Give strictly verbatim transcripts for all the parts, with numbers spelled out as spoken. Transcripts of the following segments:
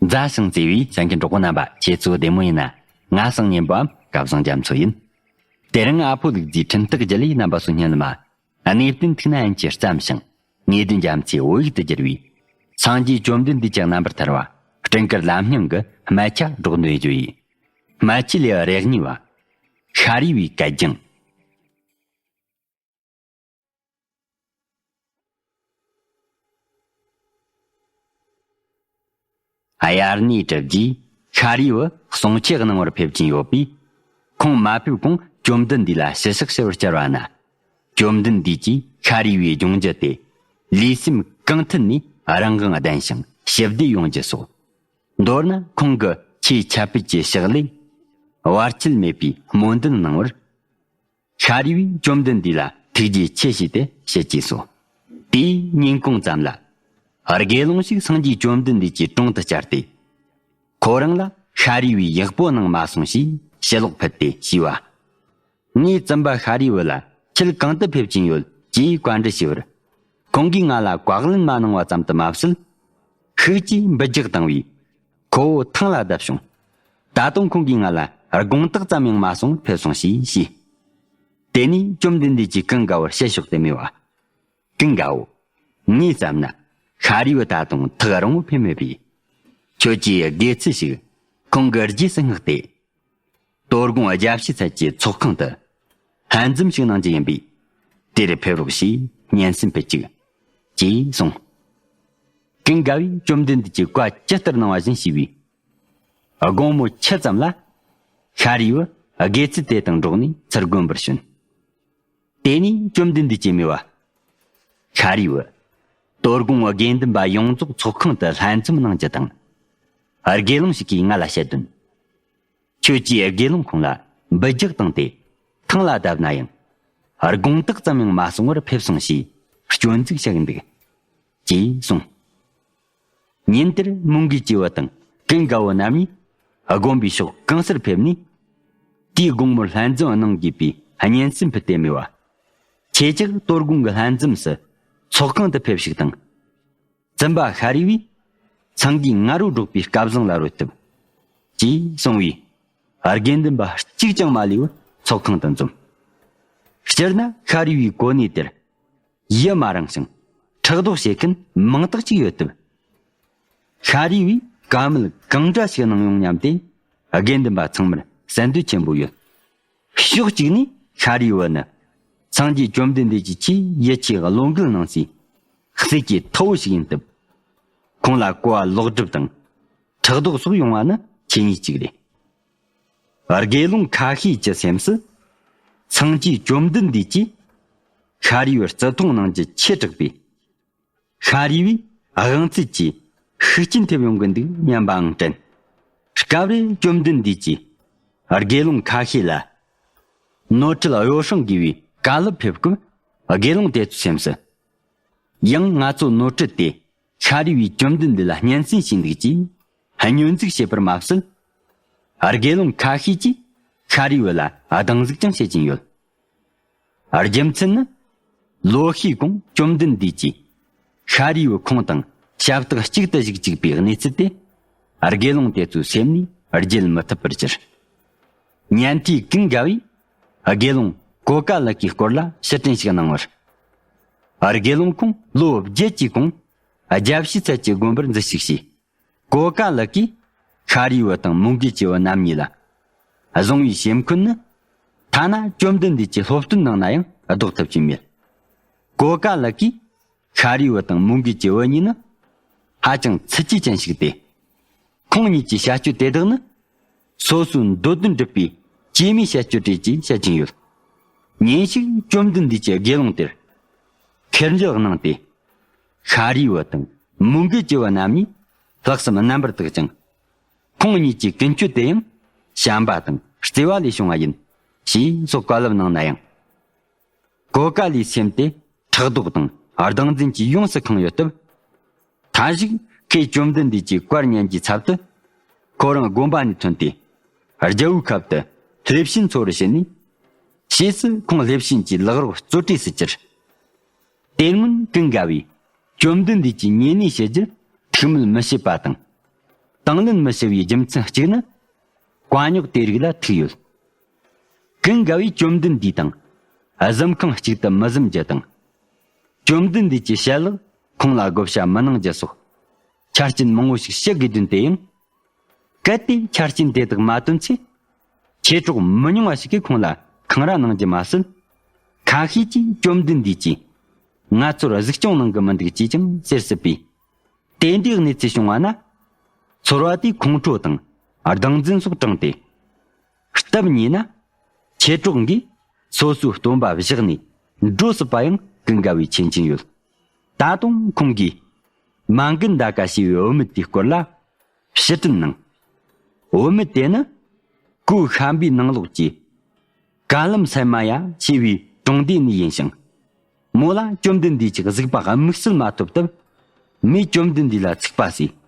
མཛའ་ཞིང་བརྩེ་བའི་གསན་མཁན་གྲོགས་པོ་རྣམ་པ། ཁྱེད་ཚོ་བདེ་མོ་ཡིན་ན། ང་སང་ཉན་པའམ་སྐལ་བཟང་རྒྱ་མཚོ་ཡིན། དེ་རིང་ཨ་ཕོ་ལུག་རྫིའི་འཕྲིན་སྟེགས་བརྒྱུད་ལས་རྣམ་པ་ཚོ་སྙན་ལ་མ། གནས་བརྟན་ཐུགས་ན་ཡིན་གྱི་བརྩམས་ཤིང་། ངེས་དོན་རྒྱ་མཚོའི་བོད་ཡིག་ཏུ་བསྒྱུར་བའི། སངས་རྒྱས་བཅོམ་ལྡན་འདས་ཀྱི་རྣམ་པར་ཐར་བ། སྤྲིན་དཀར་ལམ་རྙིང་གི་སྨད་ཆ་སྒྲོག་འདོན་བརྗོད་ཡིན། སྨད་ཆའི་ལེའུ་རེ་གཉིས་པ། ཤཱ་རིའི་བུའི་གད་རྒྱངས། དབྱར་གནས་གྲུབ་རྗེས་ཤཱ་རིའི་བུ་གསུང་ཆོས་གནང་བར་ཕེབས་ཀྱིན་ཡོད་པས། ཁོང་མ་ཕེབས་གོང་བཅོམ་ལྡན་འདས་ལ་ཞུ་ཕྱག་ཞུ་བར་བཅར་བ་ན། བཅོམ་ལྡན་འདས་ཀྱིས་ཤཱ་རིའི་བུའི་སྦྱོང་རྒྱུ་དེ། ལུས་སེམས་གང་མཐུན་ནས་རང་དབང་ལྡན་ཞིང་ཞི་བདེ་ཡོང་རྒྱུ་སོགས། མདོར་ན་ཁོང་གི་ཆེས་ཁྱད་སྤེལ་གྱི་ཕྱག་ལས་བར་ཆད་མེད་པའི་སྨོན་འདུན་གནང་བར། ཤཱ་རིའི་བུས་བཅོམ་ལྡན་འདས་ལ་ཐུགས་རྗེ་ཆེ་ཞུས་ཏེ་ཞུ་ཅེས་སོ། དེའི་ཉིན་གུང་ཙམ་ལ། དགེ་སློང་ཞིག་སངས་རྒྱས་བཅོམ་ལྡན་འདས་ཀྱི་དྲུང་དུ་བཅར་ཏེ། ཁོ་རང་ལ་ཤཱ་རིའི་བུའི་ཡག་པོ་གནང་མ་སོང་ཞེས་ཞུ་ལོག་ཕུལ་ཏེ་ཞུས་པ། ངའི་བཙུན་པ་ཤཱ་རིའི་བུ་ལ་ཁྱེད་གང་དུ་ཕེབས་ཀྱིན་ཡོད་ཅེས་བཀའ་འདྲི་ཞུས་པར། ཁོང་གིས་ང་ལ་བཀའ་ལན་མ་གནང་བ་ཙམ་དུ་མ་ཟད། ཤུགས་ཀྱིས་འབུད་རྒྱག་བཏང་བས། ཁོ་བོ་ཐང་ལ་བརྡབས་བྱུང་། ད་དུང་ཁོང་གིས་ང་ལ་དགོངས་དག་ཙམ་ཡང་མ་གསུངས་ཕེབས་སོང་ཞེས་ཞུས། དེ་ནས་བཅོམ་ལྡན་འདས་ཀྱིས་ཀུན་དགའ་བོར་ཞུ་ཕྱོགས་དེ་སྨྲས་པ། ཀུན་དགའ་བོ། ངས་བསམ་ན་ཤཱ་རིའི་བུ་ད་དུང་ཐག་རིང་བོ་ཕེབས་མེད་པས། ཁྱོད་ཀྱིས་དགེ་ཚུལ་ཞིག་ཁོང་གི་རྗེས་སུ་བསྔགས་ཏེ། དོ་དགོང་རྒྱལ་སྲས་ཚལ་གྱི་ཚོགས་ཁང་དུ་ལྷན་འཛོམས་ཤིག་གནང་རྒྱུ་ཡིན་པས། དེར་ཕེབས་རོགས་ཞེས་སྙན་སེང་ཕུལ་ཅིག་ཅེས་གསུངས། ཀུན་དགའ་བོས་བཅོམ་ལྡན་འདས་ཀྱིས་བཀའ་ཇི་ལྟར་གནང་བ་བཞིན་བྱས་པས། དགོང་མོ་ཆུ་ཙམ་ལ། ཤཱ་རིའི་བུ་དགེ་ཚུལ་དེ་དང་འགྲོགས་ནས་ཚུར་དགོན་པར་བྱོན། དེ་ནས་བཅོམ་ལྡན་འདས་ཀྱིས་སྨྲས་པ། ཤཱ་རིའི་བུ། དོ་དགོང་དགེ་འདུན་པ་ཡོངས་རྫོགས་ཚོགས་ཁང་དུ་ལྷན་འཛོམས་གནང་རྒྱུ་དང་། དགེ་སློང་ཞིག་གིས་ང་ལ་བཤད་དོན། ཁྱོད་ཀྱིས་དགེ་སློང་ཁོང་ལ་འབུད་རྒྱག་བཏང་སྟེ། ཐང་ལ་བརྡབས་ན་ཡང་། དགོངས་དག་ཙམ་ཡང་མ་གསུང་བར་ཕེབས་སོང་ཞེས་སྐྱོན་འཛུགས་བྱ་གི་འདུག་ཅེས་གསུངས། ཉིན་དེར་མོའུ་འགལ་གྱི་བུ་དང་ཀུན་དགའ་བོ་རྣམ་གཉིས་དགོན་པའི་ཕྱོགས་གང་སར་ཕེབས་ནས། དེའི་དགོང་མོར་ལྷན་འཛོམས་གནང་དགོས་པའི་སྙན་སེང་ཕུལ་ཏེ་སྨྲས་པ། ཁྱེད་ཅག་དོ་དགོང་གི་ལྷན་འཛོམས་སུ་ཚོགས་ཁང་དུ་ཕེབས་ཤིག་དང་། བཙུན་པ་ཤཱ་རིའི་བུས་སེང་གེའི་ང་རོ་སྒྲོག་པའི་སྐལ་བཟང་ལ་རོལ་ཐུབ། ཅེས་གསུངས་པས། དགེ་འདུན་པ་གཅིག་ཀྱང་མ་ལུས་པར་ཚོགས་ཁང་དུ་འཛོམས། སྤྱིར་ན་ཤཱ་རིའི་བུའི་གོ་གནས་དེར། ཡིད་མ་རངས་ཤིང་ཕྲག་དོག་བྱེད་མཁན་མང་དག་ཅིག་ཡོད་སྟབས། ཤཱ་རིའི་བུས་བཀའ་མོལ་གང་འདྲ་ཞིག་གནང་ཡོང་སྙམ་སྟེ། དགེ་འདུན་པ་ཚང་མར་གསལ་འདོད་ཆེན་པོ་ཡོད། ཕྱོགས་གཅིག་ནས་ཤཱ་རིའི་བུ་ནི། སངས་རྒྱས་བཅོམ་ལྡན་འདས་ཀྱི་ཆེས་ཡིད་ཆེས་བློ་འགེལ་གནང་སའི་སྲས་ཀྱི་ཐུ་བོ་ཞིག་ཡིན་སྟབས། ཁོང་ལ་གོ་བ་ལོག་སྒྲུབ་དང་། ཕྲག་དོག་སོགས་ཡོང་བ་ནི་ཆོས་ཉིད་གཅིག་རེད། དགེ་སློང་ཁ་ཤས་ཀྱི་སེམས་སུ། སངས་རྒྱས་བཅོམ་ལྡན་འདས་ཀྱིས་ཤཱ་རིའི་བུར་བརྩི་མཐོང་གནང་རྒྱུ་ཆེ་དྲགས་པས། ཤཱ་རིའི་བུས་དབང་ཚད་ཀྱིས་ཤུགས་རྐྱེན་ཐེབས་ཡོང་གི་འདུག་སྙམ་པའང་དྲན། སྐབས་རེ་བཅོམ་ལྡན་འདས་ཀྱིས་དགེ་སློང་ཁ་ཤས་ལ། ནོར་འཁྲུལ་གཡོ་སྲུང་དགོས་པའི་བཀའ་སློབ་ཕེབས་སྐབས། དགེ་སློང་དེ་ཚོའི་སེམས་སུ། ཡང་ང་ཚོ་ནོར་འཁྲུལ་དེ་ཤཱ་རིའི་བུས་བཅོམ་ལྡན་འདས་ལ་སྙན་སེང་ཞུས་འདུག་ཅེས་སྙོན་འཛུགས་བྱེད་པར་མ་ཟད། དགེ་སློང་ཁ་ཤས་ཀྱིས་ཤཱ་རིའི་བུ་ལ་སྡང་ཟུག་ཀྱང་བྱེད་ཀྱིན་ཡོད། རྒྱུ་མཚན་ནི། ལོ་ཤས་གོང་བཅོམ་ལྡན་འདས་ཀྱིས་ཤཱ་རིའི་བུ་ཁོང་དང་ཞབས་སྟེགས་གཅིག་ཏུ་བཞུགས་བཅུག་པའི་གནས་ཚུལ་དེ། དགེ་སློང་དེ་ཚོའི་སེམས་ནས་བརྗེད་མི་ཐུབ་པར་གྱུར། ཉན་ཐོས་ཀུན་དགའ་བོས་དགེ་སློང་ཀོ་ཀ་ལི་ཀའི་སྐོར་ལ་ཕྱིར་དྲན་ཞིག་གནང་བར། དགེ་སློང་ཁོང་ལོ་བརྒྱད་ཀྱི་གོང་རྒྱལ་སྲས་ཚལ་གྱི་དགོན་པར་འཛུལ་ཞུགས་བྱས། ཀོ་ཀ་ལི་ཀས་ཤཱ་རིའི་བུ་དང་མོའུ་འགལ་གྱི་བུ་རྣམ་གཉིས་ལ་བཟུང་བའི་སེམས་ཁུར་ནི། ཐ་ན་བཅོམ་ལྡན་འདས་ཀྱིས་སློབ་སྟོན་གནང་ན་ཡང་ལྡོག་ཐུབ་ཀྱི་མེད། ཀོ་ཀ་ལི་ཀས་ཤཱ་རིའི་བུ་དང་མོའུ་འགལ་གྱི་བུ་གཉིས་ནི་ཧ་ཅང་ཚུལ་ཁྲིམས་ཅན་ཞིག་སྟེ། ཁོང་གཉིས་ཀྱི་བྱ་སྤྱོད་དེ་དག་ནི་སོ་སོའི་འདོད་དོན་སྒྲུབ་པའི་སྐྱེས་མའི་བྱ་སྤྱོད་རེད་ཅེས་བཤད་ཀྱིན་ཡོད། ཉིན་ཞིག་བཅོམ་ལྡན་འདས་ཀྱིས་དགེ་སློང་དེར་ཁེར་འཇོག་གནང་སྟེ། ཤཱ་རིའི་བུ་དང་མོའུ་འགལ་གྱི་བུ་རྣམ་གཉིས་ལྷག་བསམ་རྣམ་པར་དག་ཅིང་། ཁོང་གཉིས་ཀྱི་ཀུན་སྤྱོད་དེ་ཡང་བྱམས་པ་དང་བརྩེ་བ་ལས་བྱུང་བ་ཡིན། ཞེས་སོགས་བཀའ་སློབ་གནང་ན་ཡང་། ཀོ་ཀ་ལིའི་སེམས་དེ་ཕྲག་དོག་དང་སྡང་འཛིན་གྱིས་ཡོངས་སུ་ཁེངས་ཡོད་སྟབས། མཐའ་ཞིག་ཁོས་བཅོམ་ལྡན་འདས་ཀྱི་བཀའ་ཉན་གྱི་ཚབ་ཏུ། ཁོ་རང་དགོན་པ་ནས་ཐོན་ཏེ། རྒྱལ་པོའི་ཁབ་ཏུ་ལྷས་བྱིན་འཚོ་བར་ཕྱིན་ནས། ཕྱིས་སུ་ཁོང་ལྷས་བྱིན་གྱི་ལག་རོགས་གཙོ་གྲས་སུ་གྱུར། དེ་སྔོན་ཀུན་དགའ་བོས་བཅོམ་ལྡན་འདས་ཀྱི་ཉེ་གནས་བྱེད་རྒྱུར་ཐུགས་མོས་མི་བྱེད་པ་དང་། དང་ལེན་མི་བྱེད་པའི་རྒྱུ་མཚན་གཅིག་ནི། བཀའ་རྙོག་དེ་རིགས་ལ་ཐུག་ཡོད། ཀུན་དགའ་བོས་བཅོམ་ལྡན་འདས་དང་གཟིམ་ཁང་གཅིག་ཏུ་མི་གཟིམ་རྒྱུ་དང་། བཅོམ་ལྡན་འདས་ཀྱི་ཞལ་ལག་ཁོང་ལ་བགོ་བཤའ་མི་གནང་རྒྱུ་སོགས་ཆ་རྐྱེན་མང་བོ་ཞིག་བཤད་དགོས་དོན་དེ་ཡང་། གལ་ཏེ་ཆ་རྐྱེན་དེ་དག་མ་བཏོན་ཚེ། མཆེད་གྲོགས་མི་ཉུང་བ་ཞིག་གིས་ཁོང་ལ་འཁང་ར་གནང་རྒྱུ་མ་ཟད། ཁ་ཤས་ཀྱིས་བཅོམ་ལྡན་འདས་ཀྱིས་ང་ཚོར་གཟིགས་སྐྱོང་གནང་གི་མི་འདུག་ཅེས་ཀྱང་ཟེར་སྲིད་པས། དེ་འདྲའི་གནས་ཚུལ་བྱུང་བ་ན། ཚོར་བ་དེ་ཁོང་ཁྲོ་དང་སྡང་འཛིན་སོགས་དྲངས་ཏེ། སྟབས་ཉེས་ན། མཆེད་གྲོགས་འགས་སོ་སོའི་སྟོན་པ་བཞག་ནས་འགྲོ་སྲིད་པ་ཡང་ཀུན་དགའ་བོའི་མཁྱེན་གྱིན་ཡོད། ད་དུང་ཁོང་གིས་མ་གི་འདའ་ཀ་ཞེས་པའི་བུད་མེད་དེའི་སྐོར་ལ་ཕྱིར་དྲན་གནང་། བུད་མེད་དེ་ནི་གོས་ཤམ་པའི་ནང་ལོགས་ཀྱི་ཀ་ལམ་སེ་མ་ཡ་ཞེས་པའི་གྲོང་སྡེ་ནས་ཡིན་ཞིང་། མོ་ལ་བཅོམ་ལྡན་འདས་ཀྱི་གཟིགས་པ་དམིགས་བསལ་མ་ཐོབ་སྟབས། མོས་བཅོམ་ལྡན་འདས་ལ་ཚིག་པ་ཟོས།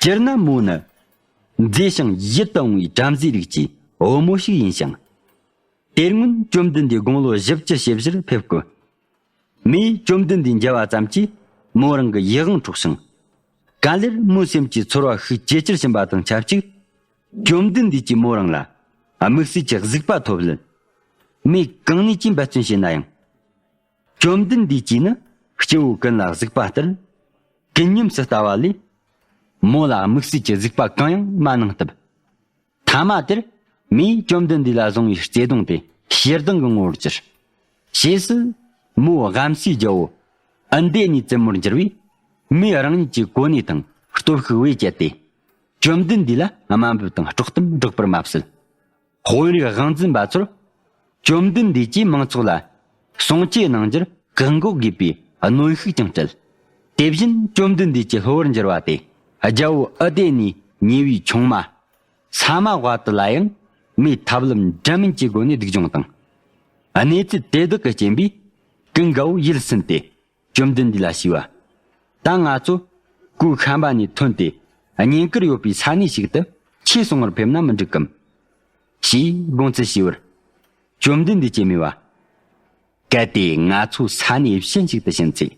སྤྱིར་ན་མོ་ནི་མཛེས་ཤིང་ཡིད་དུ་འོང་བའི་བྲམ་ཟེའི་རིགས་ཀྱི་བུ་མོ་ཞིག་ཡིན་ཞིང་། དེ་སྔོན་བཅོམ་ལྡན་འདས་དགུང་ལོ་བཞི་བཅུ་ཞེ་བཞིར་ཕེབས་སྐུ། མོས་བཅོམ་ལྡན་འདས་མཇལ་བ་ཙམ་གྱིས་མོ་རང་གི་ཡིད་དབང་འཕྲོག་ཞིང་། ག་ལེར་མོའི་སེམས་ཀྱི་ཚོར་བ་ཤུགས་ཇེ་ཆེར་ཕྱིན་པ་དང་ཆབས་ཅིག། བཅོམ་ལྡན་འདས་ཀྱིས་མོ་རང་ལ་དམིགས་བསལ་གྱི་གཟིགས་པ་ཐོབ་ལན། མོས་གང་ནས་ཀྱིས་འབད་བརྩོན་བྱས་ན་ཡང་། བཅོམ་ལྡན་འདས་ཀྱིས་ནི་སྐྱེ་བོ་ཀུན་ལ་གཟིགས་པ་ལྟར། ཀུན་ཉམས་སུ་ལྟ་བ་ལས། མོ་ལ་དམིགས་བསལ་གྱི་གཟིགས་པ་གང་ཡང་མ་གནང་སྟབས། ཐ་མ་དེར་མོས་བཅོམ་ལྡན་འདས་ལ་བཟུང་བའི་བརྩེ་གདུང་དེ་ཞེ་སྡང་གི་ངོ་བོར་གྱུར། ཞེས་སུ། མོའི་དབང་སའི་རྒྱལ་པོ་ཨ་འདི་ནི་བཙུན་མོར་འགྱུར་བས། མོས་རང་ཉིད་ཀྱི་གོ་གནས་དང་སྟོབས་ཤུགས་བེད་སྤྱད་དེ། བཅོམ་ལྡན་འདས་ལ་དམའ་འབེབས་དང་དཀྲོག་གཏམ་བསྒྲགས་པར་མ་ཟད། དཔོན་རིགས་དབང་འཛིན་པ་ཚོར། བཅོམ་ལྡན་འདས་ཀྱིས་མང་ཚོགས་ལ་གསུང་ཆོས་གནང་རྒྱུར་བཀག་འགོག་དགོས་པའི་གནོན་ཤུགས་ཀྱང་སྤྲད། དེ་བཞིན་བཅོམ་ལྡན་འདས་ཀྱི་སློབ་པར་འགྱུར་བ་དེ་རྒྱལ་པོ་ཨ་དེ་ནི་ཉེ་བའི་ཆུང་མ་ས་མ་ཝ་ཏི་ལ་ཡང་མོས་ཐབས་ལམ་འདྲ་མིན་གྱི་སྒོ་ནས་སྡུག་སྦྱོང་དང་། གནས་ཚུལ་དེ་དག་གི་རྐྱེན་པས་ཀུན་དགའ་བོ་ཡིད་སུན་ཏེ། བཅོམ་ལྡན་འདས་ལ་ཞུས་པ། ད་ང་ཚོ་གོས་ཤམ་པ་ནས་ཐོན་ཏེ་བསྙེན་བཀུར་ཡོད་པའི་ས་གནས་ཤིག་ཏུ་ཆོས་གསུང་བར་ཕེབས་ན་མི་འགྲིག་གམ། ཞེས་དགོངས་ཚུལ་ཞུས་པར། བཅོམ་ལྡན་འདས་ཀྱིས་སྨྲས་པ། གལ་ཏེ་ང་ཚོ་ས་གནས་གཞན་ཞིག་ཏུ་ཕྱིན་ཚེ།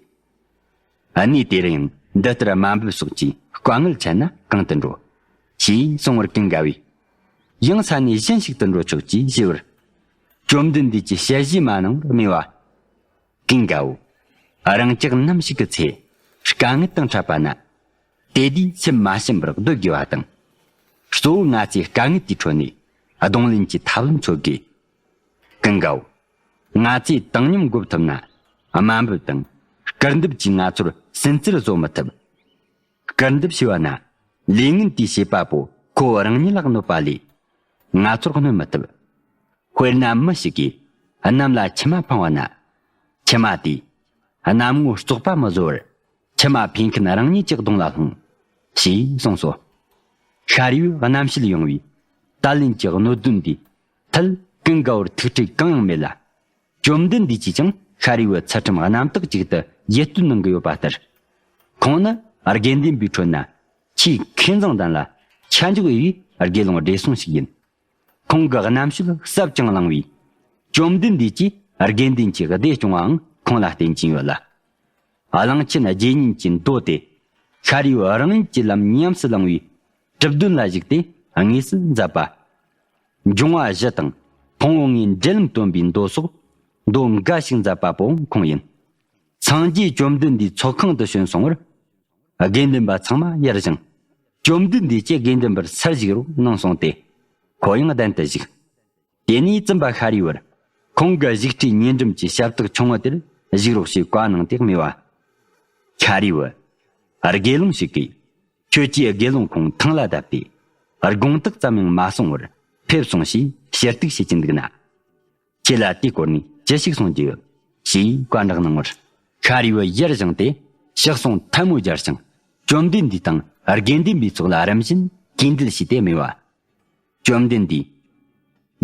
གནས་དེར་ཡང་འདི་ལྟར་དམའ་འབེབས་སོགས་ཀྱི་དཀའ་ངལ་འཕྲད་ན་གང་དུ་འགྲོ། ཞེས་གསུང་བར་ཀུན་དགའ་བོས། ཡང་ས་གནས་གཞན་ཞིག་ཏུ་འགྲོ་ཆོག་ཅེས་ཞུས་པར། བཅོམ་ལྡན་འདས་ཀྱིས་ཞལ་བཞེས་མ་གནང་བར་སྨྲས་པ། ཀུན་དགའ་བོ། རང་ཅག་ནམ་ཞིག་གི་ཚེ་དཀའ་ངལ་དང་འཕྲད་པ་ན། དེ་དུས་སེམས་མ་ཞུམ་པར་སྡོད་དགོས་པ་དང་། གཙོ་བོ་ང་ཚོས་དཀའ་ངལ་དེའི་ཁྲོད་ནས་གདོང་ལེན་གྱི་ཐབས་ལམ་འཚོལ་དགོས། ཀུན་དགའ་བོ། ང་ཚོས་བཏང་སྙོམས་བགོ་ཐུབ་ན་དམའ་འབེབས་དང་སྐུར་འདེབས་ཀྱིས་ང་ཚོར་སུན་གཙེར་བཟོ་མི་ཐུབ། སྐུར་འདེབས་བྱས་པ་ན་ལས་ངན་དེའི་བྱེད་པ་པོ་ཁོ་རང་ཉིད་ལ་གནོད་པ་ལས་ང་ཚོར་གནོད་མི་ཐུབ། དཔེར་ན་མི་ཞིག་གིས་གནམ་ལ་མཆི་མ་འཕངས་པ་ན། མཆི་མ་དེས་གནམ་ངོ་བཙོག་པ་མི་བཟོ་བར་མཆི་མ་འཕེན་མཁན་རང་ཉིད་ཀྱི་གདོང་ལ་ལྷུང་། ཞེས་གསུངས་སོ། ཤཱ་རིའི་བུས་རྣམ་བཤད་ཡོང་བའི་ཏཱ་ལན་གྱི་གནད་དོན་འདིའི་ཐད་ཀུན་དགའ་བོར་ཐུགས་ཁྲལ་གང་ཡང་མེད་ལ། བཅོམ་ལྡན་འདས་ཀྱིས་ཀྱང་ཤཱ་རིའི་བུ་ཚུལ་ཁྲིམས་རྣམ་དག་ཅིག་ཏུ་ཡིད་རྟོན་གནང་གི་ཡོད་པ་ལྟར། ཁོང་ནི་དགེ་འདུན་པའི་ཁྲོད་ན་ཆེས་མཁས་མཛངས་ལྡན་ལ་ཆ་འཇོག་འོས་པའི་དགེ་སློང་བགྲེས་སོང་ཞིག་ཡིན། ཁོང་གི་རྣམ་དཔྱོད་ཟབ་ཅིང་བླང་བས། བཅོམ་ལྡན་འདས་ཀྱིས་དགེ་འདུན་གྱི་སྡེ་སྐྱོང་བའང་ཁོང་ལ་བརྟེན་གྱིན་ཡོད་ལ། གླང་ཆེན་རྗེ་ཉིད་ཀྱི་མདོ་སྟེ། ཤཱ་རིའི་བུ་རང་ཉིད་ཀྱི་ལམ་ཉམས་སུ་བླང་བའི་གྲུབ་དོན་ལ་གཞིགས་ཏེ་དངོས་སུ་མཛད་པ། འབྱུང་བ་བཞི་དང་ཕུང་པོ་ལྔའི་འབྲེལ་ལམ་སྟོན་པའི་མདོ་སོགས་མདོ་འགའ་ཞིག་མཛད་པ་པོ་ཁོང་ཡིན། སངས་རྒྱས་བཅོམ་ལྡན་འདས་ཚོགས་ཁང་དུ་བྱོན་སོང་བར། དགེ་འདུན་པ་ཚང་མ་ཡར་བཞེངས། བཅོམ་ལྡན་འདས་ཀྱིས་དགེ་འདུན་པར་སར་བཞུགས་རོགས་གནང་གསུངས་ཏེ། ཁོ་ཡང་གདན་དུ་བཞུགས། དེ་ནས་བཙུན་པ་ཤཱ་རིའི་བུར། ཁོང་གི་བཞུགས་ཁྲིའི་ཉེ་འགྲམ་གྱི་ཞབས་སྟེགས་ཆུང་ངུ་དེར་བཞུགས་རོགས་ཞེས་བཀའ་གནང་སྟེ་སྨྲས་པ། ཤཱ་རིའི་བུ། དགེ་སློང་ཞིག་གིས། ཁྱོད་ཀྱིས་དགེ་སློང་ཁོང་ཐང་ལ་བརྡབས་ཏེ། དགོང་དག་ཙམ་ཡང་མ་སོང་བར་ཕེབས་སོང་ཞེས་ཞུ་གཏུག་བྱེད་ཀྱིན་འདུག་ན། ཁྱེད་ལ་དེའི་སྐོར་ནས་ཅི་ཞིག་གསུང་རྒྱུ་ཡོད། ཞེས་བཀའ་འདྲི་གནང་བར། ཤཱ་རིའི་བུ་ཡར་བཞེངས་ཏེ་ཕྱག་ཟུང་ཐལ་མོ་སྦྱར་ཞིང་། བཅོམ་ལྡན་འདས་དང་དགེ་འདུན་པའི་ཚོགས་ལ་རིམ་བཞིན་གུས་འདུད་བྱས་ཏེ་སྨྲས་པ། བཅོམ་ལྡན་འདས།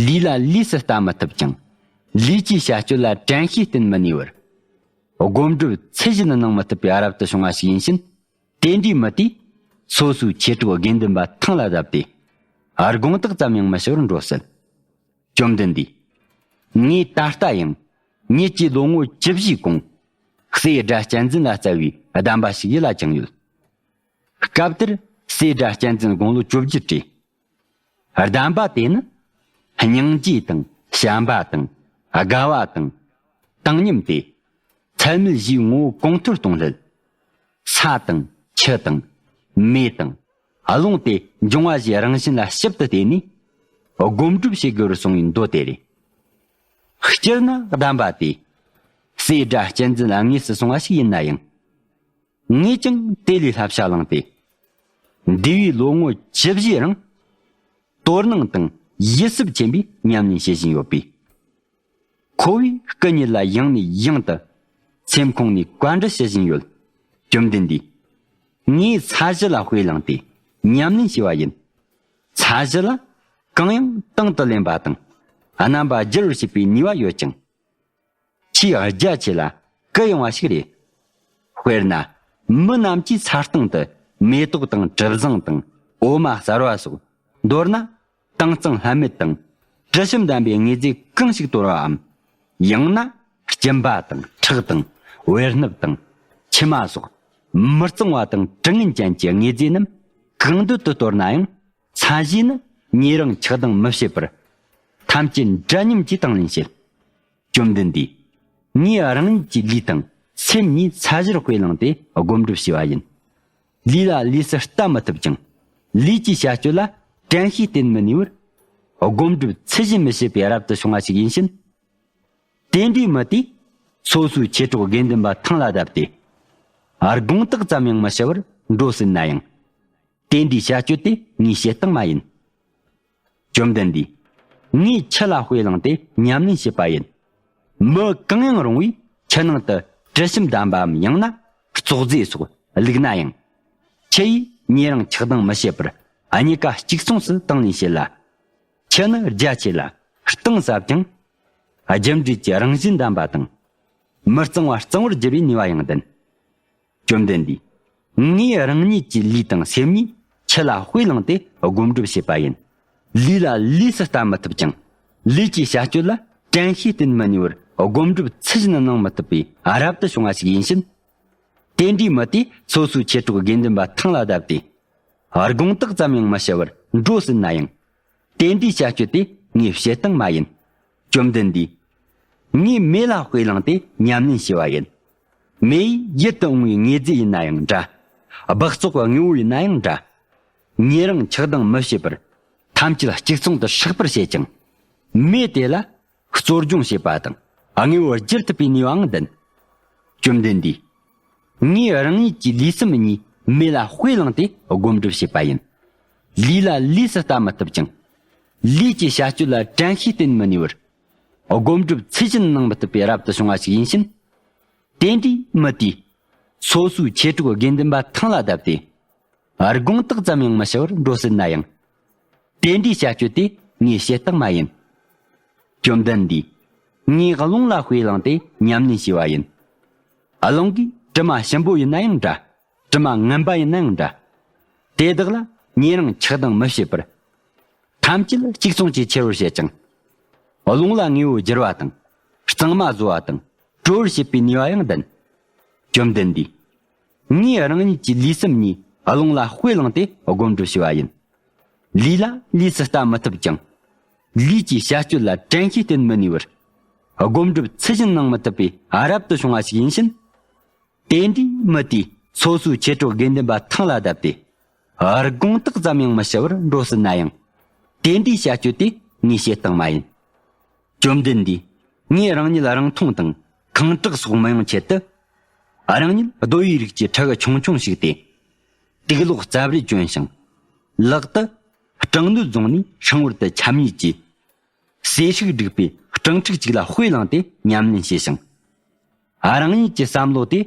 ལུས་ལ་ལུས་སུ་ལྟ་མི་ཐུབ་ཅིང་། ལུས་ཀྱི་བྱ་སྤྱོད་ལ་དྲན་ཤེས་བསྟེན་མི་ནུས་པར། སྒོམ་སྒྲུབ་ཚུལ་བཞིན་གནང་མི་ཐུབ་པའི་རབ་ཏུ་བྱུང་བ་ཞིག་ཡིན་ཕྱིན། དེ་འདྲའི་མི་དེས་སོ་སོའི་མཆེད་གྲོགས་དགེ་འདུན་པ་ཐང་ལ་བརྡབས་ཏེ། དགོང་དག་ཙམ་ཡང་མི་ཞུ་བར་འགྲོ་སྲིད། བཅོམ་ལྡན་འདས། ངས་ད་ལྟ་ཡང་ཉིད་ཀྱི་ལོ་ངོ་བཅུ་བཞིའི་གོང་། སྲས་སྒྲ་གཅན་འཛིན་ལ་སྩལ་བའི་གདམས་པ་ཞིག་ཡིད་ལ་བཅངས་ཡོད། སྐབས་དེར་ སྲས་སྒྲ་གཅན་འཛིན་དགུང་ལོ་བཅུ་བརྒྱད་བྲས། གདམས་པ་དེ་ནི་སྙིང་རྗེ་དང་བྱམས་པ་དང་དགའ་བ་དང་བཏང་སྙོམས་ཏེ། ཚད་མེད་བཞིའི་ངོ་བོ་གོང་མཐོར་གཏོང་སླད། ས་དང་ཆུ་དང་མེ་དང་རླུང་སྟེ་འབྱུང་བ་བཞིའི་རང་བཞིན་ལ་ཞིབ་ཏུ་བལྟས་ནས་སྒོམ་སྒྲུབ་བྱེད་དགོས་པར་གསུངས་པའི་མདོ་དེ་རེད། སྤྱིར་ན་གདམས་པ་དེ་སྲས་སྒྲ་གཅན་འཛིན་ལ་དངོས་སུ་གསུངས་པ་ཞིག་ཡིན་ན་ཡང་། ངས་ཀྱང་དེ་ལས་བསླབ་བྱ་བླངས་ཏེ། འདས་པའི་ལོ་ངོ་བཅུ་བཞིའི་རིང་དོ་སྣང་དང་ཡིད་སེམས་ཆེན་པོས་ཉམས་ལེན་བྱེད་བཞིན་ཡོད་པས། ཁོ་བོས་སྐུ་ཉིད་ལ་ཡང་ནས་ཡང་དུ་སེམས་ཁོང་ནས་བཀའ་འདྲི་ཞུ་བཞིན་ཡོད། བཅོམ་ལྡན་འདས། ངས་ས་གཞི་ལ་དཔེ་བླངས་ཏེ་ཉམས་ལེན་བྱས་པ་ཡིན། ས་གཞི་ལ་གང་ཡང་དང་དུ་ལེན་པ་དང་རྣམ་པ་བསྒྱུར་བར་བྱེད་པའི་ནུས་པ་ཡོད་ཅིང་། ཆེས་རྒྱ་ཆེ་ལ་གུ་ཡངས་པ་ཞིག་རེད། དཔེར་ན། མི་རྣམས་ཀྱིས་ས་སྟེང་དུ་མེ་ཏོག་དང་གྲུ་གཟིངས་དང་འོ་མ་གསར་བ་སོགས། མདོར་ན། དྭངས་གཙང་ལྷམ་མེ་དང་དྲི་ཞིམ་ལྡན་པའི་དངོས་རྫས་གང་ཞིག་དོར་བའམ། ཡང་ན། སྐྱིན་པ་དང་ཁྲག་དང་བེ་སྣབས་དང་། མཆི་མ་སོགས། མི་གཙང་བ་དང་དྲི་ངན་ཅན་གྱི་དངོས་རྫས་རྣམས་གང་འདོད་དུ་དོར་ན་ཡང་། ས་གཞི་ནི་ཉེ་རིང་ཆགས་སྡང་མི་བྱེད་པར། ཐམས་ཅད་འདྲ་མཉམ་གྱིས་དང་ལེན་བྱེད། བཅོམ་ལྡན་འདས། ངས་རང་ཉིད་ཀྱི་ལུས་དང་སེམས་གཉིས་ས་གཞིར་དཔེ་བླངས་ཏེ་སྒོམ་སྒྲུབ་བྱས་པ་ཡིན། ལུས་ལ་ལུས་སུ་ལྟ་མི་ཐུབ་ཅིང་། ལུས་ཀྱི་བྱ་སྤྱོད་ལ་དྲན་ཤེས་བསྟེན་མི་ནུས་པར། སྒོམ་སྒྲུབ་ཚུལ་བཞིན་མི་བྱེད་པའི་རབ་ཏུ་བྱུང་བ་ཞིག་ཡིན་ཕྱིན། དེ་འདྲའི་མི་དེས་སོ་སོའི་མཆེད་གྲོགས་དགེ་འདུན་པ་ཐང་ལ་བརྡབས་ཏེ། དགོངས་དག་ཙམ་ཡང་མི་ཞུ་བར་འགྲོ་སྲིད་ན་ཡང་། དེ་འདྲའི་བྱ་སྤྱོད་དེ་ངའི་བྱེད་སྟངས་མ་ཡིན། བཅོམ་ལྡན་འདས། ངས་ཆུ་ལ་དཔེ་བླངས་ཏེ་ཉམས་ལེན་བྱས་པ་ཡིན། མི་གང་ཡང་རུང་བས་ཆུ་ནང་དུ་དྲི་ཞིམ་ལྡན་པའམ་ཡང་ན་བཙོག་རྫས་སོགས་བླུགས་ན་ཡང་། ཆུ་ཡིས་ཉེ་རིང་ཆགས་སྡང་མི་བྱེད་པར་གཉིས་ཀ་གཅིག་མཚུངས་སུ་དང་ལེན་བྱེད་ལ། ཆུ་ནི་རྒྱ་ཆེ་ལ་གཏིང་ཟབ་ཅིང་། རྒྱུ་འབྲས་ཀྱི་རང་བཞིན་ལྡན་པ་དང་། མི་གཙང་བ་གཙང་བར་འགྱུར་བའི་ནུས་པ་ཡང་ལྡན། བཅོམ་ལྡན་འདས། ངས་རང་ཉིད་ཀྱི་ལུས་དང་སེམས་གཉིས་ཆུ་ལ་དཔེ་བླངས་ཏེ་སྒོམ་སྒྲུབ་བྱས་པ་ཡིན། ལུས་ལ་ལུས་སུ་ལྟ་མི་ཐུབ་ཅིང་། ལུས་ཀྱི་བྱ་སྤྱོད་ལ་དྲན་ཤེས་བསྟེན་མི་ནུས་པར་སྒོམ་སྒྲུབ་ཚུལ་བཞིན་གནང་མི་ཐུབ་པའི་རབ་ཏུ་བྱུང་བ་ཞིག་ཡིན་ཕྱིན། དེ་འདྲའི་མི་དེས་སོ་སོའི་མཆེད་གྲོགས་དགེ་འདུན་པ་ཐང་ལ་བརྡབས་ཏེ། དགོངས་དག་ཙམ་ཡང་མི་ཞུ་བར་འགྲོ་སྲིད་ན་ཡང་། དེ་འདྲའི་བྱ་སྤྱོད་དེ་ངའི་བྱེད་སྟངས་མ་ཡིན། བཅོམ་ལྡན་འདས། ངས་མེ་ལ་དཔེ་བླངས་ཏེ་ཉམས་ལེན་བྱས་པ་ཡིན། མེ་ཡིས་ཡིད་དུ་འོང་བའི་དངོས་རྫས་ཡིན་ན་ཡང་འདྲ། སྦགས་བཙོག་གི་དངོས་པོ་ཡིན་ན་ཡང་འདྲ། ཉེ་རིང་ཆགས་སྡང་མི་བྱེད་པར། ཐམས་ཅད་གཅིག་མཚུངས་དུ་ཧྲིག་པར་བྱེད་ཅིང་། མེ་དེ་ལ་གཙོ་སྦྱོང་བྱེད་པ་དང་དངོས་པོར་བསྒྱུར་ཐུབ་པའི་ནུས་པའང་ལྡན། བཅོམ་ལྡན་འདས། ངས་རང་ཉིད་ཀྱི་ལུས་སེམས་གཉིས་མེ་ལ་དཔེ་བླངས་ཏེ་སྒོམ་སྒྲུབ་བྱས་པ་ཡིན། ལུས་ལ་ལུས་སུ་ལྟ་མི་ཐུབ་ཅིང་། ལུས་ཀྱི་བྱ་སྤྱོད་ལ་དྲན་ཤེས་བསྟེན་མི་ནུས་པར། སྒོམ་སྒྲུབ་ཚུལ་བཞིན་གནང་མི་ཐུབ་པའི་རབ་ཏུ་བྱུང་བ་ཞིག་ཡིན་ཕྱིན། དེ་འདྲའི་མི་དེས་སོ་སོའི་མཆེད་གྲོགས་དགེ་འདུན་པ་ཐང་ལ་བརྡབས་ཏེ། དགོངས་དག་ཙམ་ཡང་མི་ཞུ་བར་འགྲོ་སྲིད་ན་ཡང་། དེ་འདྲའི་བྱ་སྤྱོད་དེ་ངའི་བྱེད་སྟངས་མ་ཡིན། བཅོམ་ལྡན་འདས། ངས་རླུང་ལ་དཔེ་བླངས་ཏེ་ཉམས་ལེན་བྱས་པ་ཡིན། རླུང་གིས་དྲི་མ་ཞིམ་པོ་ཡིན་ན་ཡང་འདྲ། དྲི་མ་ངན་པ་ཡིན་ན་ཡང་འདྲ། དེ་དག་ལ་ཉེ་རིང་ཆགས་སྡང་མི་བྱེད་པར། ཐམས་ཅད་གཅིག་མཚུངས་ཀྱིས་ཁྱེར་བར་བྱེད་ཅིང་། རླུང་ལ་དངོས་པོ་བསྒྱུར་བ་དང་། གཙང་མ་བཟོ་བ་དང་། དྲོ་བར་བྱེད་པའི་ནུས་པ་ཡང་ལྡན། བཅོམ་ལྡན་འདས། ངས་རང་ཉིད་ཀྱི་ལུས་སེམས་གཉིས་རླུང་ལ་དཔེ་བླངས་ཏེ་སྒོམ་སྒྲུབ་བྱས་པ་ཡིན། ལུས་ལ་ལུས་སུ་ལྟ་མི་ཐུབ་ཅིང་། ལུས་ཀྱི་བྱ་སྤྱོད་ལ་དྲན་ཤེས་བསྟེན་མི་ནུས་པར། སྒོམ་སྒྲུབ་ཚུལ་བཞིན་གནང་མི་ཐུབ་པའི་རབ་ཏུ་བྱུང་བ་ཞིག་ཡིན་ཕྱིན། དེ་འདྲའི་མི་དེས་སོ་སོའི་མཆེད་གྲོགས་དགེ་འདུན་པ་ཐང་ལ་བརྡབས་ཏེ། དགོངས་དག་ཙམ་ཡང་མི་ཞུ་བར་འགྲོ་སྲིད་ན་ཡང་། དེ་འདྲའི་བྱ་སྤྱོད་དེ་ངའི་བྱེད་སྟངས་མ་ཡིན། བཅོམ་ལྡན་འདས། ངས་རང་ཉིད་རང་མཐོང་དང་ཁེངས་དྲེགས་སོགས་མི་ཡོང་ཆེད་དུ། རང་ཉིད་རྡོ་ཡི་རིགས་ཀྱི་ཕྲུ་གུ་ཆུང་ཆུང་ཞིག་སྟེ། དུག་ལོག་རྩབ་རལ་གྱོན་ཞིང་། ལག་ཏུ་སྦྲང་སྣོད་བཟུང་ནས་ཧྲིལ་བོར་དུ་འཁྱམ་ཉུལ་གྱིས། གསོས་ཤིག་བསྒྲིགས་པའི་སྤྲང་ཕྲུག་ཅིག་ལ་དཔེ་བླངས་ཏེ་ཉམས་ལེན་བྱས་ཤིང་། རང་ཉིད་ཀྱི་བསམ་བློ་དེ་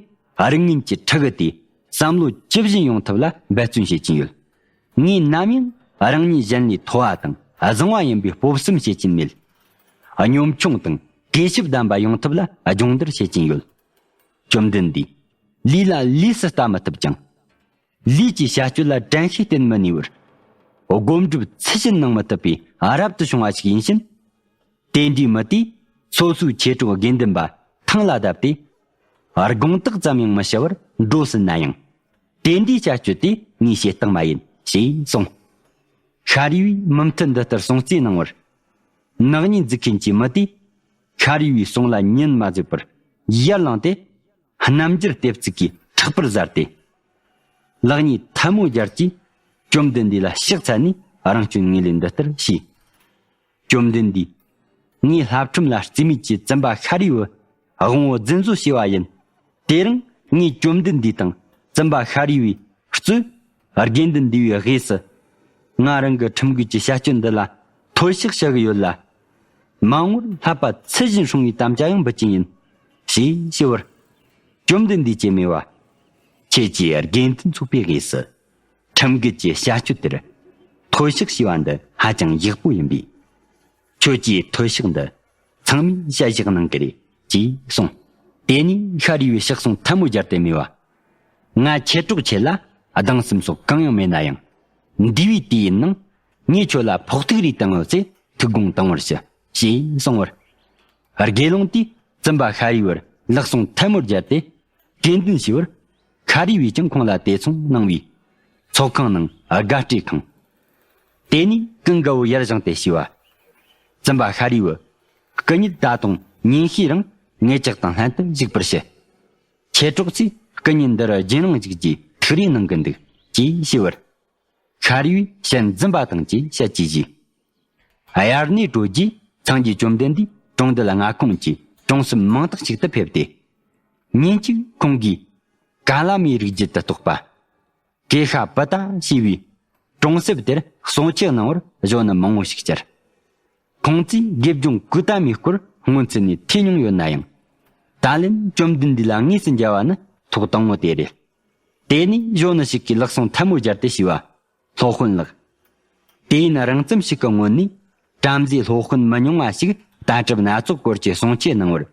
རིགས་ངན་གྱི་ཕྲུ་གུ་དེའི་བསམ་བློ་ཇི་བཞིན་ཡོང་ཐབས་ལ་འབད་བརྩོན་བྱེད་ཀྱིན་ཡོད། ངས་ནམ་ཡང་རང་ཉིད་གཞན་ལས་མཐོ་བ་དང་བཟང་བ་ཡིན་པའི་སྤོབས་སེམས་བྱེད་ཀྱིན་མེད། གཉོམ་ཆུང་དང་གུས་ཞབས་ལྡན་པ་ཡོང་ཐབས་ལ་སྦྱོང་བརྡར་བྱེད་ཀྱིན་ཡོད། བཅོམ་ལྡན་འདས། ལུས་ལ་ལུས་སུ་ལྟ་མི་ཐུབ་ཅིང་། ལུས་ཀྱི་བྱ་སྤྱོད་ལ་དྲན་ཤེས་བསྟེན་མི་ནུས་པར། སྒོམ་སྒྲུབ་ཚུལ་བཞིན་གནང་མི་ཐུབ་པའི་རབ་ཏུ་བྱུང་བ་ཞིག་ཡིན་ཕྱིན། དེ་འདྲའི་མི་དེས་སོ་སོའི་མཆེད་གྲོགས་དགེ་འདུན་པ་ཐང་ལ་བརྡབས་ཏེ། དགོངས་དག་ཙམ་ཡང་མི་ཞུ་བར་འགྲོ་སྲིད་ན་ཡང་། དེ་འདྲའི་བྱ་སྤྱོད་དེ་ངའི་བྱེད་སྟངས་མ་ཡིན། ཞེས་གསུངས། ཤཱ་རིའི་བུས་མུ་མཐུད་འདི་ལྟར་གསུང་བརྩེ་གནང་བར། ནག་ཉེས་འཛུགས་མཁན་གྱི་མི་དེས་ཤཱ་རིའི་བུའི་གསུང་ལ་ཉན་མ་བཟོད་པར་ཡར་ལངས་ཏེ། རྣམ་འགྱུར་ལྟེབ་བཙུགས་ཀྱིས་ཕྲག་པར་གཟར་ཏེ། ལག་གཉིས་ཐལ་མོ་སྦྱར་གྱིས་བཅོམ་ལྡན་འདས་ལ་ཕྱག་འཚལ་ནས་རང་སྐྱོན་ངོས་ལེན་འདི་ལྟར་བྱས། བཅོམ་ལྡན་འདས། ངས་བསླབ་ཁྲིམས་ལ་རྩིས་མེད་ཀྱི་བཙུན་པ་ཤཱ་རིའི་བུ་དབང་པོ་རྫུན་བཟོ་བྱས་པ་ཡིན། དེ་རིང་ངས་བཅོམ་ལྡན་འདས་དང་བཙུན་པ་ཤཱ་རིའི་བུའི་གཙོས་དགེ་འདུན་འདུས་པའི་དབུས་སུ། ང་རང་གི་ཁྲིམས་འགལ་གྱི་བྱ་སྤྱོད་འདི་ལ་མཐོལ་བཤགས་བྱ་གི་ཡོད་ལ། མ་འོངས་པར་བསླབ་པ་ཚུལ་བཞིན་སྲུང་བའི་དམ་བཅའ་ཡང་འབུལ་གྱི་ཡིན། ཞེས་ཞུ་བར། བཅོམ་ལྡན་འདས་ཀྱིས་སྨྲས་པ། ཁྱེད་ཀྱིས་དགེ་འདུན་ཚོགས་པའི་དབུས་སུ། ཁྲིམས་འགལ་གྱི་བྱ་སྤྱོད་དེར་མཐོལ་བཤགས་བྱས་པ་འདི་ཧ་ཅང་ཡག་པོ་ཡིན་པས། ཁྱོད་ཀྱིས་མཐོལ་བཤགས་འདི་ཚང་མས་དཔྱད་བཞག་གནང་གི་རེད་ཅེས་གསུངས། དེ་ནས་ཤཱ་རིའི་བུས་ཕྱག་ཟུང་ཐལ་མོ་སྦྱར་ཏེ་སྨྲས་པ། ང་མཆེད་གྲོགས་ཁྱེད་ལ་སྡང་སེམས་སོགས་གང་ཡང་མེད་ན་ཡང་། འདས་པའི་དུས་ཡུན་ནང་ངས་ཁྱོད་ལ་ཕོག་ཐུག་རེ་བཏང་ཡོད་ཚེ་ཐུགས་དགོངས་དང་བར་ཞུ། ཞེས་གསུངས་པར། དགེ་སློང་དེས་བཙུན་པ་ཤཱ་རིའི་བུར་ལག་ཟུང་ཐལ་མོ་སྦྱར་ཏེ་དྲན་འདུན་ཞུས་པར། ཤཱ་རིའི་བུས་ཀྱང་ཁོང་ལ་དེ་མཚུངས་གནང་བས། ཚོགས་ཁང་ནང་དགའ་སྤྲོས་ཁེངས། དེ་ནས་ཀུན་དགའ་བོ་ཡར་བཞེངས་ཏེ་ཞུས་པ། བཙུན་པ་ཤཱ་རིའི་བུ། སྐུ་ཉིད་ད་དུང་ཉིན་ཤས་རིང་ངེད་ཅག་དང་ལྷན་དུ་བཞུགས་པར་ཞུ། མཆེད་གྲོགས་ཚོས་སྐུ་ཉིད་འདི་རུ་རྒྱུན་རིང་བཞུགས་རྒྱུའི་ཐུགས་རེ་གནང་གི་འདུག་ཅེས་ཞུས་པར། ཤཱ་རིའི་བུས་བྱིན་ཟིན་པ་དང་བཅས་ཞལ་གྱིས་བཞེས། དབྱར་གནས་གྲོལ་རྗེས་སངས་རྒྱས་བཅོམ་ལྡན་འདས་གྲོང་རྡལ་མངའ་ཁོངས་ཀྱི་གྲོང་གསེབ་མིང་རྟགས་ཤིག་ཏུ་ཕེབས་ཏེ། ཉིན་གཅིག་ཁོང་གིས་ཀ་ལ་མའི་རིགས་རྒྱུད་དུ་གཏོགས་པ། ཀེ་ཤ་པུ་ཏ་ཞེས་པའི་གྲོང་གསེབ་དེར་གསུང་ཆོས་གནང་བར་གཞོན་ནུ་མང་བོ་ཞིག་བཅར། ཁོང་ཚོས་དགེ་སྦྱོང་ཀུ་ཏ་མའི་སྐོར་སྔོན་ཚུད་ནས་ཐོས་མྱོང་ཡོད་ན་ཡང་། ད་ལན་བཅོམ་ལྡན་འདས་ལ་དངོས་སུ་མཇལ་བ་ནི་ཐོག་དང་པོ་དེ་རེད། དེ་ནས་གཞོན་ནུ་ཞིག་གིས་ལག་ཟུང་ཐལ་མོ་སྦྱར་ཏེ་ཞུས་པ། སློབ་དཔོན་ལགས། དུས་ཡུན་རིང་ཙམ་ཞིག་གི་སྔོན་ནས་བྲམ་ཟེ་སློབ་དཔོན་མི་ཉུང་བ་ཞིག་ལྟ་གྲུབ་སྣ་ཚོགས་སྐོར་གྱི་གསུང་ཆོས་གནང་བར།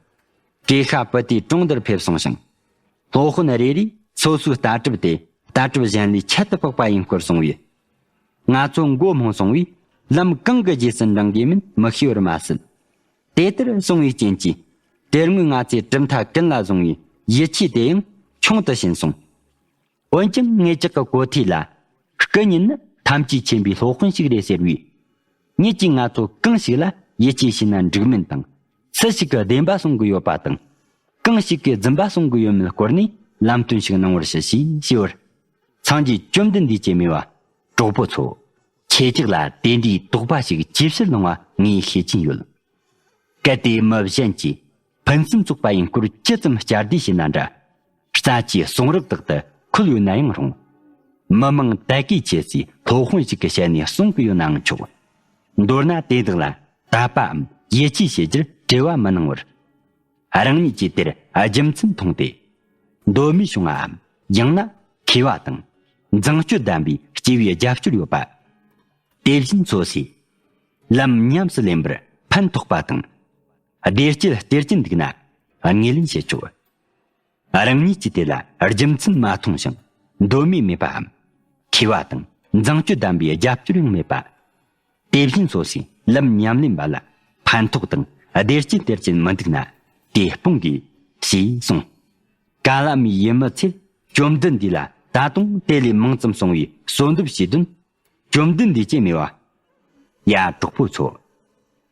ཀེ་ཤ་པུ་ཏའི་གྲོང་དུ་ཕེབས་སོང་ཞིང་། སློབ་དཔོན་རེ་རེས་སོ་སོའི་ལྟ་གྲུབ་དེ་ལྟ་གྲུབ་གཞན་ལས་ཁྱད་དུ་འཕགས་པ་ཡིན་སྐོར་གསུངས་པས། ང་ཚོ་མགོ་རྨོངས་སོང་བས་ལམ་གང་གི་རྗེས་སུ་འབྲང་དགོས་མིན་མི་ཤེས་པར་མ་ཟད། དེ་ལྟར་གསུང་བའི་རྐྱེན་གྱིས། དེ་སྔོན་ང་ཚོས་གྲུབ་མཐའ་ཀུན་ལ་བཟུང་བའི་ཡིད་ཆེས་དེ་ཡང་ཆུང་དུ་ཕྱིན་སོང་། འོན་ཀྱང་ངེད་ཅག་གི་གོ་ཐོས་ལ། སྐུ་ཉིད་ནི་ཐམས་ཅད་མཁྱེན་པའི་སློབ་དཔོན་ཞིག་རེད་ཟེར་བས། ངེད་ཀྱིས་ང་ཚོ་གང་ཞིག་ལ་ཡིད་ཆེས་བྱས་ན་འགྲིག་མིན་དང་། སུ་ཞིག་གིས་བདེན་པ་གསུང་གི་ཡོད་པ་དང་། གང་ཞིག་གིས་རྫུན་པ་གསུང་གི་ཡོད་མེད་སྐོར་ནས་ལམ་སྟོན་ཞིག་གནང་བར་ཞུ་ཞེས་ཞུས་པར། སངས་རྒྱས་བཅོམ་ལྡན་འདས་ཀྱིས་སྨྲས་པ། གྲོགས་པོ་ཚོ། ཁྱེད་ཅག་ལ་དེ་འདྲའི་དོགས་པ་ཞིག་ཇེ་ཆེར་ལངས་པ་ངས་ཤེས་ཀྱིན་ཡོད། གལ་ཏེ་མི་གཞན་གྱིས་ཕུན་སུམ་ཚོགས་པ་ཡིན་སྐོར་ཇི་ཙམ་བསྐྱར་ཟློས་བྱས་ན་འདྲ། རྩ་ཆེའི་གསུང་རབ་དག་ཏུ་འཁོད་ཡོད་ན་ཡང་རུང་། མི་མང་དད་གུས་ཆེ་སའི་སློབ་དཔོན་ཞིག་གི་ཞལ་ནས་གསུང་གི་ཡོད་ནའང་ཆོག། མདོར་ན་དེ་དག་ལ་དད་པའམ་ཡིད་ཆེས་བྱེད་རྒྱུར་བྲེལ་བ་མི་གནང་བར། རང་ཉིད་ཀྱིས་དེར་རྒྱུ་མཚན་མཐོང་སྟེ། འདོད་མོས་བྱུང་བའམ་ཡང་ན་མཁས་པ་དང་མཛངས་སྤྱོད་ལྡན་པའི་སྐྱེས་པའི་རྒྱབ་སྐྱོར་ཡོད་པ། དེ་བཞིན་སོ་སོས་ལམ་ཉམས་སུ་ལེན་པར་ཕན་ཐོགས་པ་དང་། བདེ་སྐྱིད་སྟེར་གྱིན་འདུག་ན་ངོས་ལེན་བྱེད་ཆོག། རང་ཉིད་ཀྱིས་དེ་ལ་རྒྱུ་མཚན་མ་མཐོང་ཞིང་འདོད་མོས་མེད་པའམ། མཁས་པ་དང་མཛངས་སྤྱོད་ལྡན་པའི་རྒྱབ་སྐྱོར་ཡང་མེད་པ། དེ་བཞིན་སོ་སོས་ལམ་ཉམས་ལེན་པ་ལ་ཕན་ཐོགས་དང་བདེ་སྐྱིད་སྟེར་གྱིན་མི་འདུག་ན་དེ་སྤོང་དགོས་ཞེས་གསུངས། ཀ་ལ་མའི་ཡུལ་མི་ཚོས་བཅོམ་ལྡན་འདས་ལ་ད་དུང་དེ་ལས་མང་ཙམ་གསུང་བའི་གསོལ་འདེབས་བྱས་དོན། བཅོམ་ལྡན་འདས་ཀྱིས་སྨྲས་པ། ཡ་གྲོགས་པོ་ཚོ།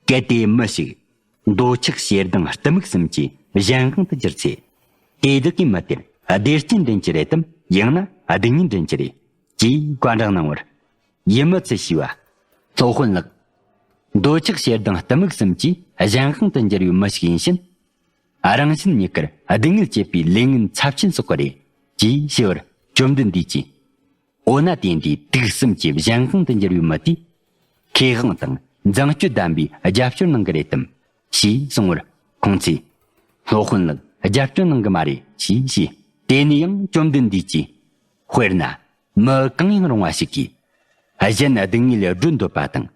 གལ་ཏེ་མི་ཞིག་འདོད་ཆགས་ཞེ་སྡང་གཏི་མུག་གསུམ་གྱི་གཞན་དབང་དུ་གྱུར་ཚེ། དེ་དག་གིས་མི་དེར་བདེ་སྐྱིད་འདྲེན་གྱི་རེད་དམ་ཡང་ན་སྡུག་བསྔལ་འདྲེན་གྱི་རེད་ཅེས་བཀའ་འདྲི་གནང་བར། ཡུལ་མི་ཚོས་ཞུས་པ། སློབ་དཔོན་ལགས། འདོད་ཆགས་ཞེ་སྡང་གཏི་མུག་གསུམ་གྱི་གཞན་དབང་དུ་གྱུར་བའི་མི་ཞིག་ཡིན་ཕྱིན། རང་གཞན་གཉིས་ཀར་སྡུག་བསྔལ་བྱེད་པའི་ལས་ངན་ཚབས་ཆེན་བསགས་པ་རེད་ཅེས་ཞུས་པར་བཅོམ་ལྡན་འདས་ཀྱིས། འོ་ན་དེ་འདྲའི་དུག་གསུམ་གྱི་གཞན་དབང་དུ་གྱུར་བའི་མི་དེས། མཁས་དབང་དང་མཛངས་སྤྱོད་ལྡན་པའི་རྒྱབ་སྐྱོར་གནང་གི་རེད་དམ། ཞེས་གསུངས་པར། ཁོང་ཚོས། སློབ་དཔོན་ལགས་རྒྱབ་སྐྱོར་གནང་གི་མ་རེད་ཞེས་བཤད། དེ་ནས་ཡང་བཅོམ་ལྡན་འདས་ཀྱིས། དཔེར་ན། མི་གང་ཡང་རུང་བ་ཞིག་གིས། གཞན་སྡུག་བསྔལ་སྒྲོལ་འདོད་པ་དང་།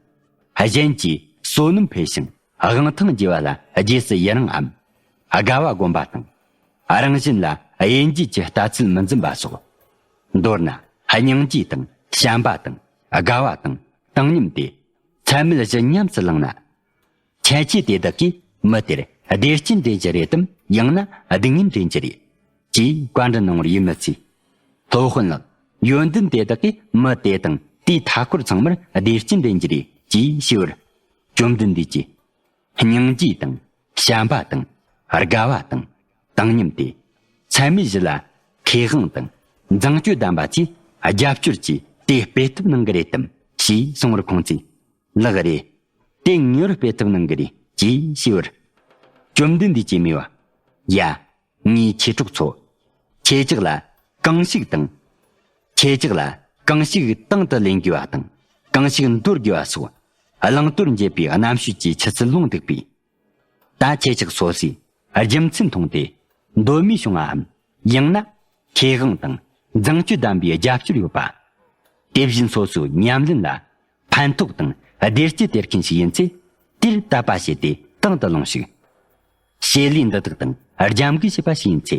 གཞན་གྱི་བསོད་ནམས་འཕེལ་ཞིང་དབང་ཐང་རྒྱས་པ་ལ་རྗེས་སུ་ཡི་རང་ངམ། དགའ་བ་སྒོམ་པ་དང་། རང་གཞན་ལ་དབྱེ་འབྱེད་ཀྱི་ལྟ་ཚུལ་མི་འཛིན་པ་སོགས། མདོར་ན་སྙིང་རྗེ་དང་བྱམས་པ་དང་དགའ་བ་དང་བཏང་སྙོམས་ཏེ་ཚད་མེད་བཞི་ཉམས་སུ་བླངས་ན། ཁྱད་ཆོས་དེ་དག་གིས་མི་དེར་བདེ་སྐྱིད་འདྲེན་གྱི་རེད་དམ་ཡང་ན་སྡུག་བསྔལ་འདྲེན་གྱི་རེད། ཅེས་བཀའ་འདྲི་གནང་བར་ཡུལ་མི་ཚོས། སློབ་དཔོན་ལགས། ཡོན་ཏན་དེ་དག་གིས་མི་དེ་དང་ དེའི་མཐའ་འཁོར་ཚང་མར་བདེ་སྐྱིད་ལྡན་གྱི་རེད་ཅེས་ཞུས་པར། བཅོམ་ལྡན་འདས་ཀྱིས། སྙིང་རྗེ་དང་བྱམས་པ་དང་དགའ་བ་དང་བཏང་སྙོམས་ཏེ། ཚད་མེད་བཞི་ལ་ཁེ་དབང་དང་མཛངས་སྤྱོད་ལྡན་པ་ཚོས་རྒྱབ་སྐྱོར་གྱིས་དེ་སྤེལ་ཐབས་གནང་གི་རེད་དམ་ཞེས་གསུངས་པར། ཁོང་ཚོས། ལགས་རེད། དེ་ངེས་པར་སྤེལ་ཐབས་གནང་གི་རེད་ཅེས་ཞུས་པར། བཅོམ་ལྡན་འདས་ཀྱིས་སྨྲས་པ། ཡ། ངའི་མཆེད་གྲོགས་ཚོ། ཁྱེད་ཅག་ལ་གང་ཞིག་དང་། ཁྱེད་ཅག་ལ་གང་ཞིག་དང་དུ་ལེན་དགོས་པ་དང་། གང་ཞིག་འདོར་དགོས་པ་སོགས་བླང་དོར་འབྱེད་པའི་རྣམ་དཔྱོད་ཀྱི་ཆུ་ཚད་ལོངས་འདུག་པས། ད་ཁྱེད་ཅག་སོ་སོས་རྒྱུ་མཚན་མཐོང་སྟེ་འདོད་མོས་བྱུང་བའམ། ཡང་ན་ཁེ་དབང་དང་མཛངས་སྤྱོད་ལྡན་པའི་རྒྱབ་སྐྱོར་ཡོད་པ། དེ་བཞིན་སོ་སོའི་ཉམས་ལེན་ལ་ཕན་ཐོགས་དང་བདེ་སྐྱིད་སྟེར་མཁན་ཞིག་ཡིན་ཚེ། དེར་དད་པ་བྱས་ཏེ་དང་དུ་ལེན་ཞིག་བྱེད་ལས་འདི་དག་དང་རྒྱབ་འགལ་བྱེད་པ་ཞིག་ཡིན་ཚེ་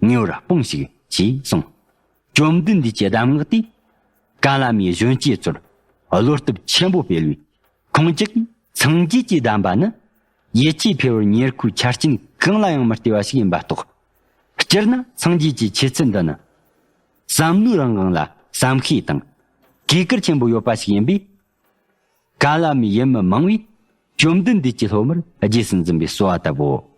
ངེས་པར་སྤོངས་ཤིག་ཅེས་གསུངས། བཅོམ་ལྡན་འདས་ཀྱི་གདམས་ངག་དེས། ཀ་ལ་མིའི་གཞོན་སྐྱེས་ཚོར་བློ་སྟོབས་ཆེན་པོ་སྤེལ་བས། ཁོང་ཅག་གིས་སངས་རྒྱས་ཀྱི་གདམས་པ་ནི། ཡིད་ཆེས་འཕེལ་བར་ཉེར་མཁོའི་ཆ་རྐྱེན་གང་ལ་ཡང་མི་ལྟོས་པ་ཞིག་ཡིན་པ་རྟོགས། སྤྱིར་ན་སངས་རྒྱས་ཀྱི་ཆོས་ཚུལ་འདི་ནི། བསམ་བློའི་རང་དབང་ལ་བསམ་ཤེས་དང་། གུས་བཀུར་ཆེན་པོ་ཡོད་པ་ཞིག་ཡིན་པས། ཀ་ལ་མི་ཡུལ་མི་མང་བས་བཅོམ་ལྡན་འདས་ཀྱི་སློབ་མར་རྗེས་སུ་འཛིན་པའི་གསོལ་བ་བཏབ་བོ།